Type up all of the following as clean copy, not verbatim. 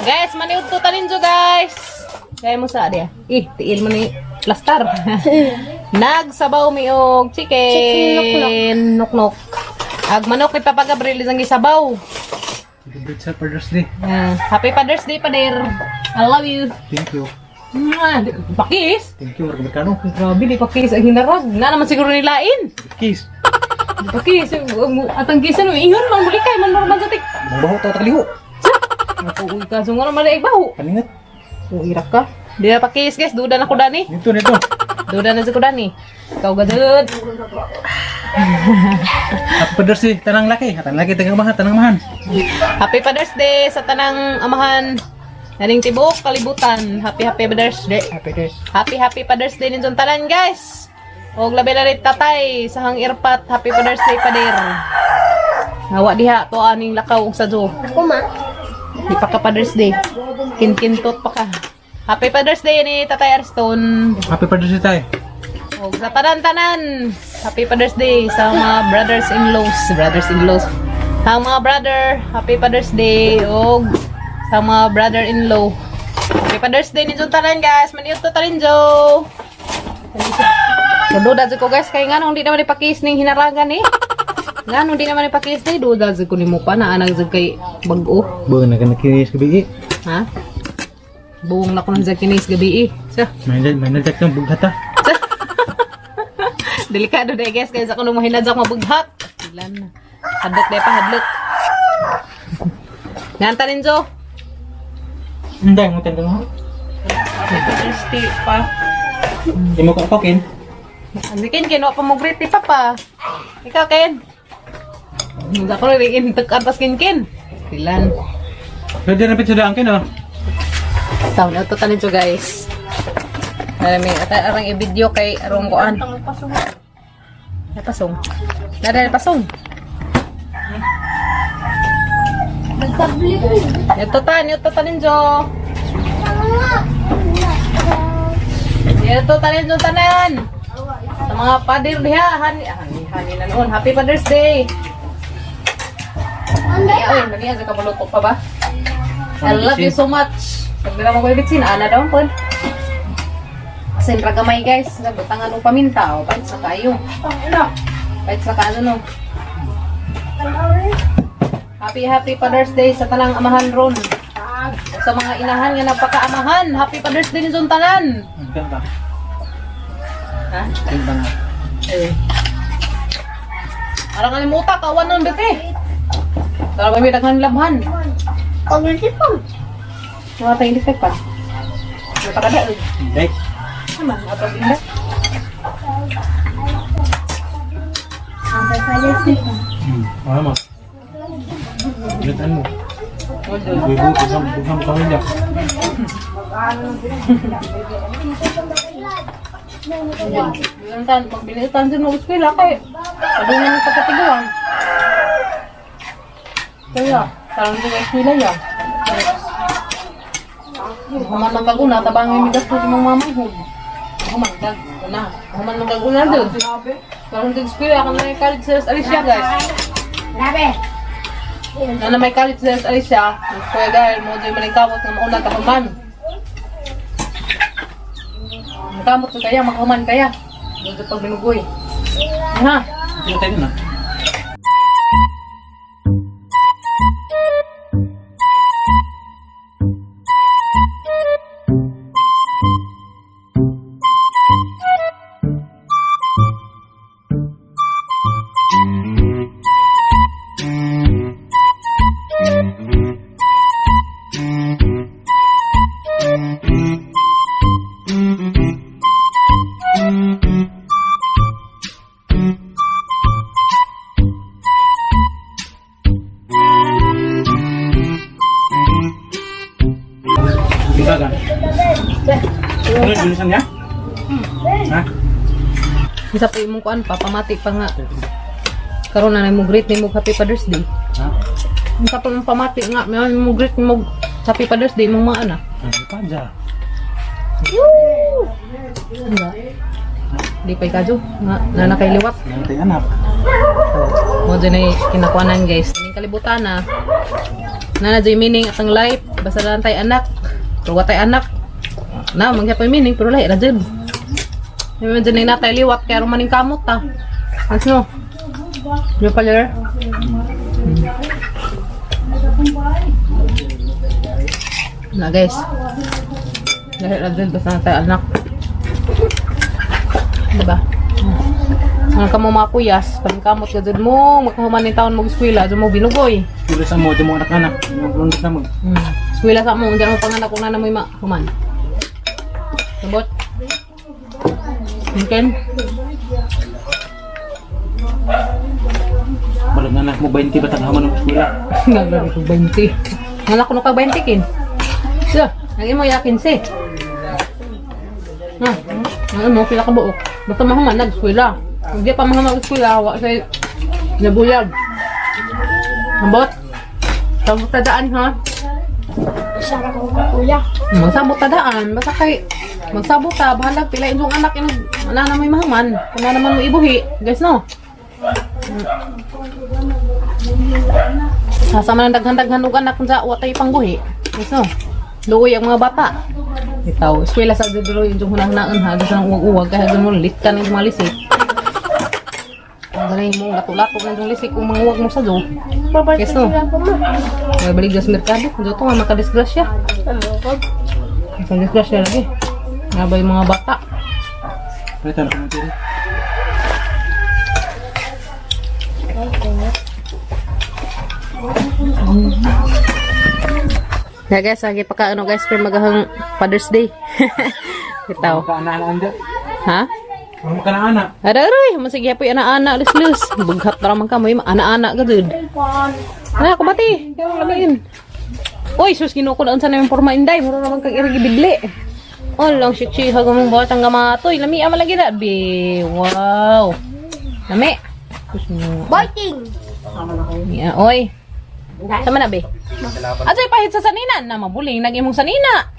Guys, maniud to taninjo, guys. Kaya mo sa adiya. Eh, tiil mo ni plastar. Nagsabaw mi og chicken. Chicken nuknok. Ag manok ni Papa Gabriel isang gisabaw. Celebrate sa Father's Day. Ah, happy Father's Day, Pader. I love you. Thank you. Mwah! Pakis. Thank you, Amerikano. Grabe, di pakis ang hinarag. Na naman siguro nilain. Kiss. Di pakis. Atang kisan, ingon man muli kay man man sa tik. Mong baho ta takaliho. Ako, uy, kaso nga naman mali baho. Paningat. Uy, irak ka. Di na pakis, guys. Duda na ko dani. Nito, nito. Duda na sa ko dani. Ikaw gadud. Happy Father's Day, tanang laki. Tanang laki, tanang amahan, tanang amahan. Happy Father's Day sa tanang amahan. Naning tibuok kalibutan. Happy happy Father's Day. Happy Day. Happy happy Father's Day ninyong tanan, guys. Og labi na rin tatay sa hang irpat. Happy Father's Day, pader. Nawa diha to aning lakaw og sadyo. Ako ma. Di pa ka Father's Day. Kinkintot pa ka. Happy Father's Day ni Tatay Ariston. Happy Father's Day tayo. Og sa tanan-tanan. Happy Father's Day sa mga brothers-in-laws, brothers-in-laws. Sa mga brother, Happy Father's Day og sa mga brother-in-law. Happy Father's Day ninyong tanan, guys. Maniud to talinjo. So duda jud ko, guys, kay nganong di naman ipakis ning hinaragan eh. Nganong di naman ipakis ni duda jud ko nimo pa na anag jud kay bag-o. Buong na ka nakinis gabi eh. Ha? Buong na ko nang jud kinis gabi eh. So, May nadyak ng bughata. delikado dahil, guys, kaya sa kuno mo hinadyak mabughat. Ilan na. Hadlok dahil pa hadlok. Nganta ninjo. Hindi, mo tanda mo. Thirsty pa. Hindi mo ka kin. Ang Ken, kinuha pa mo great ni Papa. Ikaw, Ken. Hindi ako rin intek atas Ken Ken. Ilan. Pwede na pizza daan kin oh. Taon na ito taninjo, guys. Marami. At arang i-video kay arong kuan. Napasong. Nada napasong. Nagpabli ko. Ito ta, ito taninjo. Ito taninjo tanan. Sa mga pader diha, hani hani hani na noon. Happy Father's Day. Ay, ay, lagi sa kabuluto pa ba? I love you so much. Pag mo ko bitsin, ana daw po. Asin ra gamay, guys, nagbutangan og paminta o pait sa kayo. Pait sa kaano no. Happy happy Father's Day sa tanang amahan ron. O sa mga inahan nga napakaamahan, Happy Father's Day ninyong tanan. Ang ganda. Ha? Ganda nga. Eh. Arang kalimuta, kawan nun bete. Tara ba may daghan labhan? Pabli ko. Mga tayong defect pa. Mata ka eh. Hindi. Tama, atos inda. Ano mo? Ginataan mo. Buhay buham buham pamilya. Bilang pag binilitan din mo eskwela kay sabi na ng pagkatiguan. Kaya, parang di ka eskwela ya. Human man kaguna, tabangin mi gasto sa mga mamahod. Human kag una, human man kaguna dun. Parang di eskwela ako na may college sa Alicia, guys. Grabe. Na na may college sa Alicia, kuya dahil mo dyan maningkamot nga mauna ka human. Kamot ko kaya, makahuman kaya. Doon pag binugoy. Ha? Hindi tayo na. Hindi ka. Ano yung bilisan niya? Ha? Isa pa imong kuan pa, pamati pa nga. Karon na mo greet nimo Happy Father's Day. Ha? Isa pa mong pamati nga, may mo greet nimo Happy Father's Day imong mga anak. Ano pa dyan? Nga. Di pa ikadyo. Nga, na nakailiwat. Ano tayo anak? Mo dyan ay kinakuanan, guys. Ning kalibutan na. Na na meaning atang life, basta lang tay anak. Pero wa tay anak. Na mangyapon meaning pero lahi ra jud. Yung medyo na natay liwat kaya rumaning kamot ta. Ano? Yung pala. Na guys. Dahil ra jud basta natay anak. Diba? Ang kamo mga kuyas, paningkamot ka jud mo, makahuman ni taon mo eskwela, jud mo binugoy. Pila sa mo, di mo anak-anak. Yung bulong na mo. Eskwela sa mo, unsa mo panganak kung na mo human. Sabot. Mungkin. Balag na anak mo, 20 ba tagahaman ng eskwela? Naglabi ko 20. Nalak ko ka 20 kin. So, ang imo ya 15. Na, ang imo pila ka buok. Basta mahuman nag-eskwela. Hindi pa mahuman eskwela, wa say nabuyag. Ambot. Sabot tadaan ha. Sarap ko kuya. Magsabot tadaan, basta kay magsabot ta, bahala pila inyong anak inog ana na may mahuman, ana naman mo ibuhi, guys no. Asa man ang daghan-daghan og anak unsa wa tay pangbuhi. Guys no. Luoy ang mga bata. Itaw, eskwela sa dulo yung hunahunaan ha, gusto ng uwag-uwag kaya mo lit ka ng mga lisik. Ang galing mo, lato-lato ng yung lisik kung mga uwag mo sa do. Babalik Yes, no. sila ko ma. May balik sa merkado, do to nga makadisgrasya. Ano ko? Makadisgrasya lagi. Nga ba yung mga bata? Palitan ako ng tiri. Na guys, lagi pa ka ano guys, pero magahang Father's Day. Itaw. Makaana-ana anda. Ha? Makaana-ana. Aray, aray, masige po yung ana-ana, lus-lus. Bughat para man ka mo, yung ana-ana ka dud. Na, kumati. Ikaw ang lamiin. Uy, sus, ginukul unsa na yung porma inday. Mura naman kag irigibidli. Oh, lang si Chiha gamong batang gamatoy. Lami ama lagi na. Be, wow. Lami. Sus, no. Biting. Yeah, oy. Sama na, be. Ajoy, pahit sa sanina. Na, mabuling. Nag-imong sanina.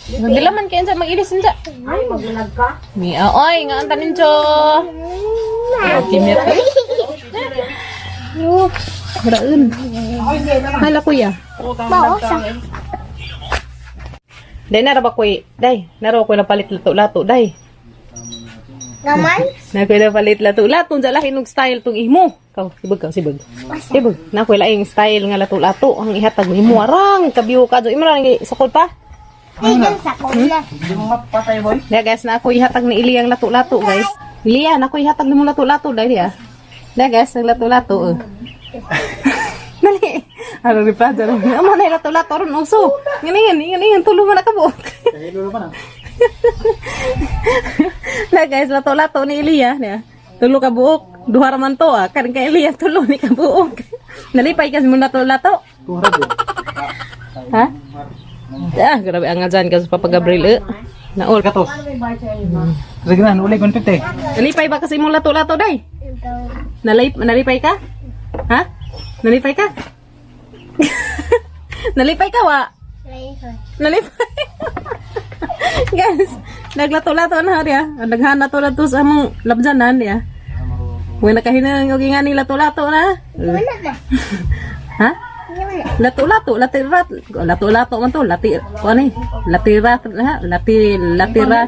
Nagdilaman kayo sa mag-ilis sa. Ay, magulag ka. Mia, oy, nga ang tanin cho. Kimit. Oops, graun. Hala kuya. Bao sa. Day nara ba kuy? Day, nara ko napalit lato-lato, day. Gamay? Na ko napalit lato-lato unsa lahi og style tong imo. Kaw, sibog ka, sibog. Sibog. Na ko laing style nga lato-lato ang ihatag imo arang kabiyo ka do imo lang sukol pa. Ay, dun sa kuya. Hindi mo mapatay, boy. Dahil guys, na ako ihatag ni Iliyang lato-lato, guys. Iliya, na ako ihatag ni mo lato-lato, dahil ya. Dahil guys, ang lato-lato, oh. Dali. Ano rin pa, dali. Amo na yung lato-lato, ron uso. Ngayon, ngayon, ngayon, tulo mo na kabuok. Kahilo pa na. Dahil guys, lato-lato ni Iliya. Niya. Tulo ka buok. Duha ra man to, ah. Karin kay Iliya, tulo ni kabuok. Nalipay kasi mo lato-lato. Tuhra din. Ha? Ah, grabe ang nga dyan kasi Papa Gabriel, eh. Naol. Katos. Sige na, uli 150. Nalipay ba kasi mong lato-lato, day? Nalipay ka? Ha? Nalipay ka? Nalipay ka, wa? Nalipay. Guys, naglato-lato na hari ah. Naghan na to sa among labjanan ya. Uy, nakahinang og nga ni lato-lato na. Wala na. Ha? Wala. Lato-lato, latirat, lato-lato man to, lati, kuan eh, latirat, ha? Lati, latira.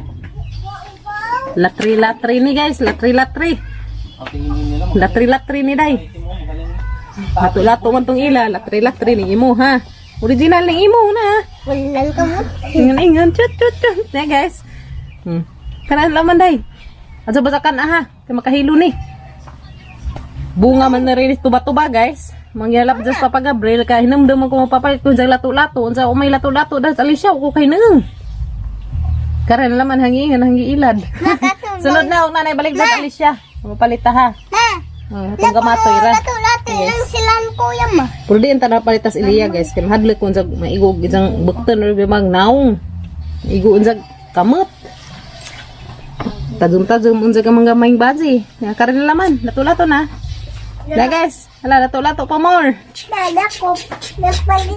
Latri-latri ni guys, latri-latri. Latri-latri ni day. Lato-lato man tong ila, latri-latri ni imo ha. Original ni imo na. Wala ka mo. Ingan ingan chut chut chut. Na guys. Kanan laman day. Ato basakan aha, kay makahilo ni. Bunga man na rin tuba-tuba guys. Mangyalap just Papa Gabriel kay hinumdum man ko mapapalit kung sa lato-lato unsa umay lato-lato das alisyaw ko kay nang. Karan laman hangi ingan hangi ilad. Sunod na og nanay balik das alisya. Mapalit ta ha. Na. Oh, atong gamatoy ra. Lato-lato lang sila ang kuya ma. Pero di ang tanang palitas Iliya guys, kay mahadlok kung sa maigog isang bukton or bimang naong. Igo unsag kamot. Tadum-tadum unsa ka mga maing baji. Ya karon na laman, lato-lato na. Da guys, hala lato-lato pa more. Dada ko. Nagpalit.